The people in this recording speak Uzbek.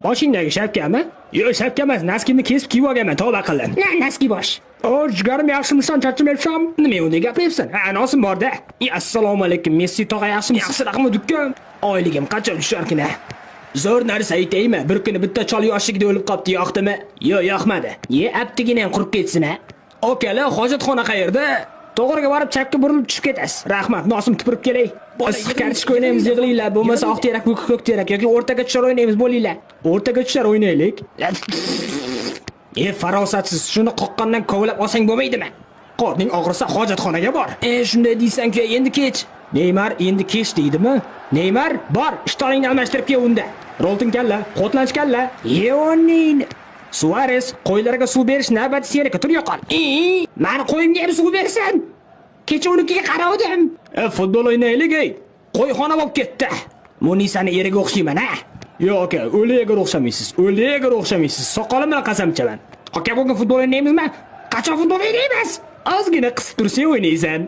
Boshingdagi shapkami? Yo'q, shapka emas, naskimni kesib kiyib olganman, tavba qildim. Na, naski bosh. O, jigarim, yaxshimisan, charchamayapsan? Nima unday gapiryapsan? Ha, nosim bor-da. E, assalomu alaykum, Messi tog'a, yaxshimisiz? Yaxshi rahmat, ukam. Oyligim qachon tusharkin? Zo'r narsa aytaymi? Bir kuni bitta chol yoshligida o'lib qopti, yoqdimi? Yo'q, yoqmadi. Ye, aptigina ham qurib ketsin, ha. Akalar, hojatxona qayerda? To'g'riga borib chapga burilib tushib ketasiz. Rahmat, nosim tupurib kelay. Issiq kartoshka o'ynaymiz, yig'ilinglar. Bo'lmasa oq terak, ko'k terak yoki o'rtaga tushar o'ynaymiz, bo'linglar. O'rtaga tushar o'ynaylik. E, farosatsiz, shuni qoqqandan kovlab olsang bo'lmaydimi? Qorning og'risa hojatxonaga bor. E, shunday deysan-ku, endi kech. Neymar endi kech deydimi? Neymar, bor, ishtoningni almashtirib kel unda. Rolton kalla, Xotlanch kalla. Yeonin. Suarez, qo'ylarga suv berish navbati seniki, tur yo'qol. E, mani qo'yimga ham suv bersin. Kecha unikiga qaravdim. E, futbol o'ynaylik, ey. Qo'yxona bo'lib ketdi. Munisani eriga o'xshayman, ha. Yo'q aka, o'liga o'xshamaysiz. O'liga o'xshamaysiz. Soqolim bilan qasam ichaman. Aka, bugun futbol o'ynaymizmi? Qachon futbol o'ynaymiz? Ozgina qisib tursang o'ynaysan.